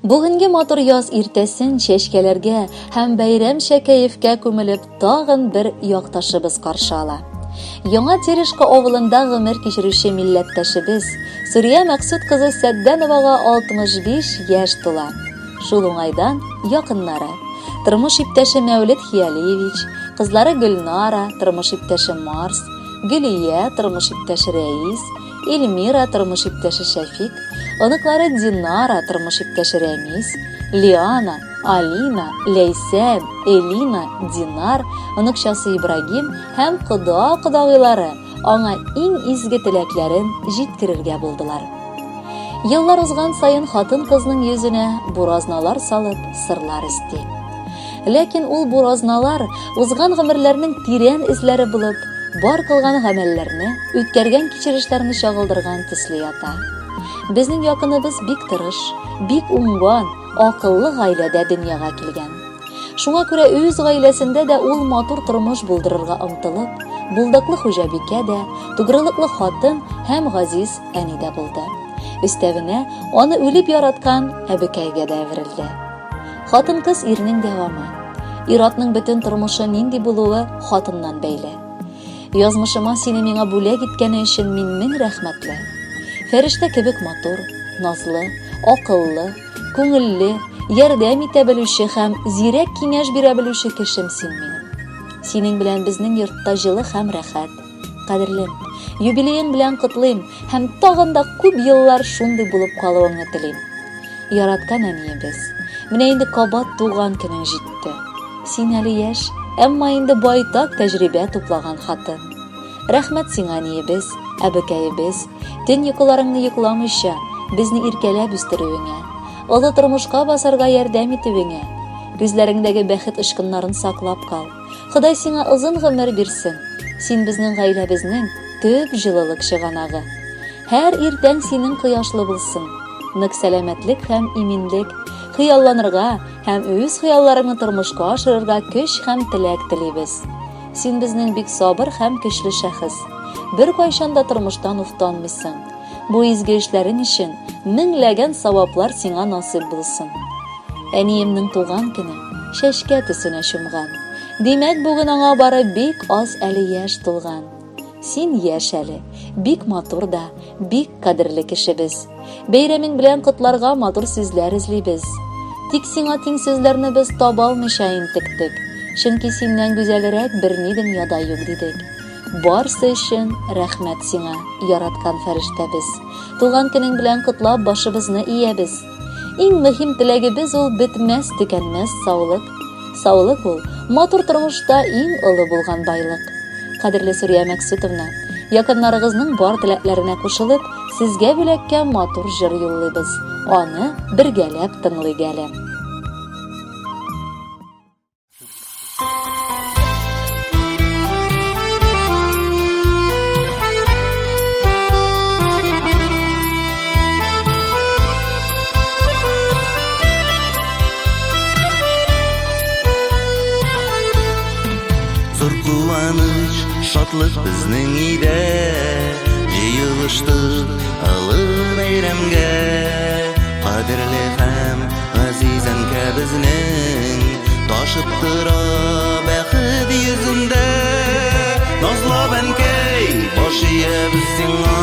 Бүгенге матур яз иртәсен чәчкәләргә һәм бәйрәмчә кәефкә күмелеп тагын бер якташыбыз каршы ала. Яңа Терешка авылында гомер кичерүче милләттәшебез Сурия Мәксүт кызы Сәддәновага 65 яшь тула. Шул уңайдан якыннары, тормыш иптәше Мәүлет Хиялиевич, кызлары Гөлнара, тормыш иптәше Марс, Гөлия, тормыш иптәше Рәис, Эльмира, тормыш иптәше Шәфик, оныклары Динара, тормыш иптәше Рәмис, Лиана, Алина, Ләйсән, Элина, Динар, оныкчасы Ибрагим һәм кода-кодагыйлары аңа иң изге теләкләрен җиткерергә булдылар. Еллар узган саен хатын-кызның йөзенә буразналар салып, сырлар өсти. Ләкин ул буразналар узган гомерләрнең тирән эзләре булып, бар кылган гамәлләрне, үткәргән кичерешләрне чагылдырган төсле ята. Безнең якыныбыз бик тырыш, бик уңган, акыллы гаиләдә дөньяга килгән. Шуңа күрә үз гаиләсендә дә ул матур тормыш булдырырга омтылып, булдыклы хуҗабикә дә, тугрылыклы хатын һәм газиз әни дә булды. Өстәвенә, аны үлеп яраткан әбекәйгә дә әверелде. Хатын-кыз ирнең дәвамы. Ир-атның бөтен тормышы нинди булуы хатыннан бәйле. Язмышыма сине миңа бүләк иткәне өчен мин мең рәхмәтле. Фәрештә кебек матур, назлы, акыллы, күңелле, ярдәм итә белүче һәм зирәк киңәш бирә белүче кешем син минем. Синең белән безнең йортта җылы һәм рәхәт. Кадерлем, юбилеең белән котлыйм һәм тагын да күп еллар шундый булып калуыңны телим. Яраткан әниебез, менә инде кабат туган көнең җитте. Син әле яшь, әмма инде байтак тәҗрибә туплаган хатын. Рәхмәт сиңа, әниебез, әбекәебез, төн йокыларыңны йокламыйча, безне иркәләп үстерүеңә, олы тормышка басарга ярдәм итүеңә. Күзләреңдәге бәхет очкыннарын саклап кал. Ходай сиңа озын гомер бирсен. Син безнең гаиләбезнең төп җылылык чыганагы. Һәр иртәң синең кояшлы булсын. Нык сәламәтлек һәм иминлек, хыялланырга һәм үз хыялларыңны тормышка ашырырга көч һәм теләк телибез. Син безнең бик сабыр һәм көчле шәхес. Беркайчан да тормыштан уфтанмыйсың. Бу изге эшләрең өчен меңләгән саваплар сиңа насыйп булсын. Әниемнең туган көне чәчкә төсенә чумган. Димәк, бүген аңа бары бик аз әле яшь тулган. Син яшь әле, бик матур да, бик кадерле кешебез. Бәйрәмең белән котларга матур сүзләр эзлибез. Тик сиңа тиң сүзләрне без таба алмыйча интектек. Чөнки синнән гүзәлрәк берни дөньяда юк дидек. Барсы өчен рәхмәт сиңа, яраткан фәрештәбез. Туган көнең белән котлап башыбызны иябез. Иң мөһим теләгебез ул бетмәс төкәнмәс саулык. Саулык ул, матур тормышта иң олы булган байлык. Кадерле Сүрия Мәксүтовна, якыннарыгызның бар теләкләренә кушылып, сезгә бүләккә матур җыр юллыйбыз. Аны бергәләп тыңлыйк әле. Зур куаныч, шатлык безнең өйдә. Җыелыштык олы бәйрәмгә. Кадерле һәм газиз әнкәбезнең ташып тора бәхет йөзендә. Назлап әнкәй, баш иябез сиңа,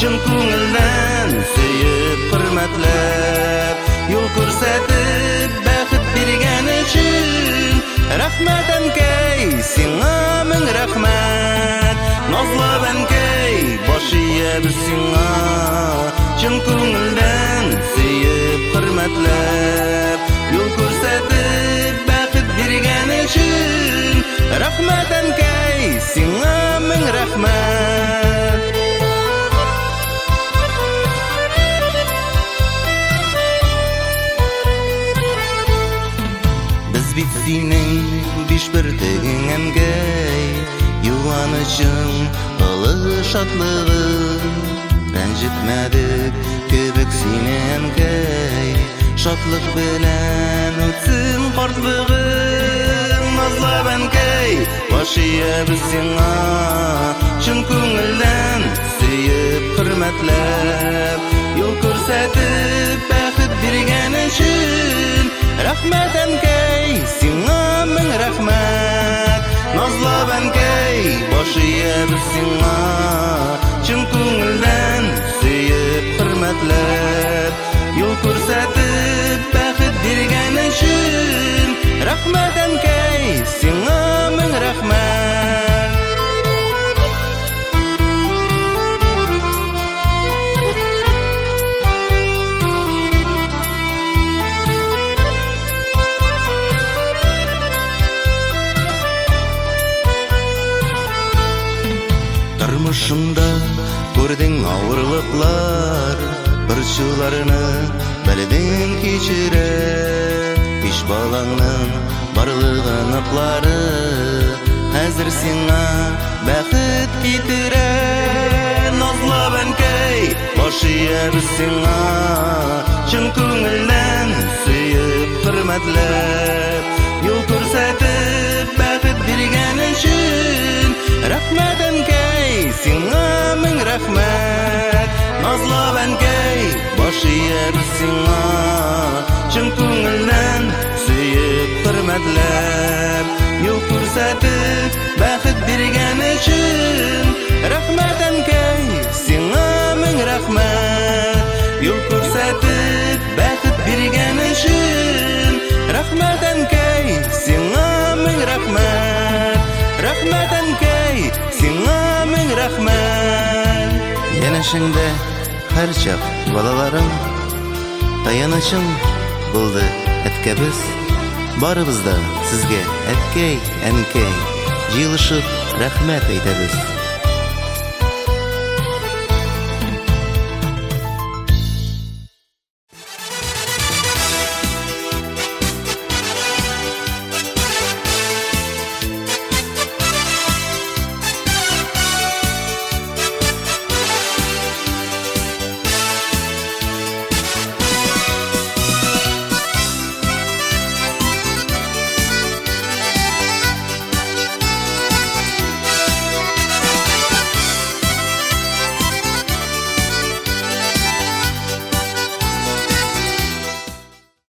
чын күңелдән сөеп, хөрмәтләп, юл күрсәтеп, бәхет биргән өчен. Рәхмәт, әнкәй, сиңа мең рәхмәт. Назлап әнкәй, баш иябез сиңа, чын күңелдән сөеп, хөрмәтләп, юл күрсәтеп, бәхет биргән өчен. Рәхмәт, әнкәй, сиңа мең рәхмәт. Без бит синең биш бөртегең, әнкәй, юанычың, олы шатлыгың. Рәнҗетмәдек кебек сине, әнкәй, шатлык белән үтсен картлыгың. Назлап, әнкәй, баш иябез сиңа, чын күңелдән сөеп, хөрмәтләп, юл күрсәтеп, бәхет биргән. Рәхмәт, әнкәй, сиңа мең рәхмәт. Назлап, әнкәй, баш иябез сиңа. Чын күңелдән сөеп, хөрмәтләп, юл күрсәтеп, бәхет биргән өчен. Рәхмәт, әнкәй, сиңа мең рәхмәт. Тормышыңда күрдең авырлыклар, борчуларны белдең кичереп. Биш балаңның барлыгы ныклары хәзер сиңа бәхет китерә. Назлап, әнкәй, баш иябез сиңа, чын күңелдән сөеп, хөрмәтләп, юл күрсәтеп, бәхет биргән өчен. Рәхмәт, әнкәй, сиңа мең рәхмәт. Назлап, әнкәй, баш иябез сиңа, чын күңелдән сөеп, хөрмәтләп, юл күрсәтеп, бәхет биргән өчен. Рәхмәт, әнкәй, сиңа мең рәхмәт. Юл күрсәтеп, бәхет биргән өчен. Рәхмәт, әнкәй, сиңа мең рәхмәт. Рәхмәт, әнкәй, сиңа мең рәхмәт. Янәшәңдә һәрчак балаларың, таянычың булды әткәбез. Барыбыз да сезгә, әткәй, әнкәй, җыелышып рәхмәт әйтәбез.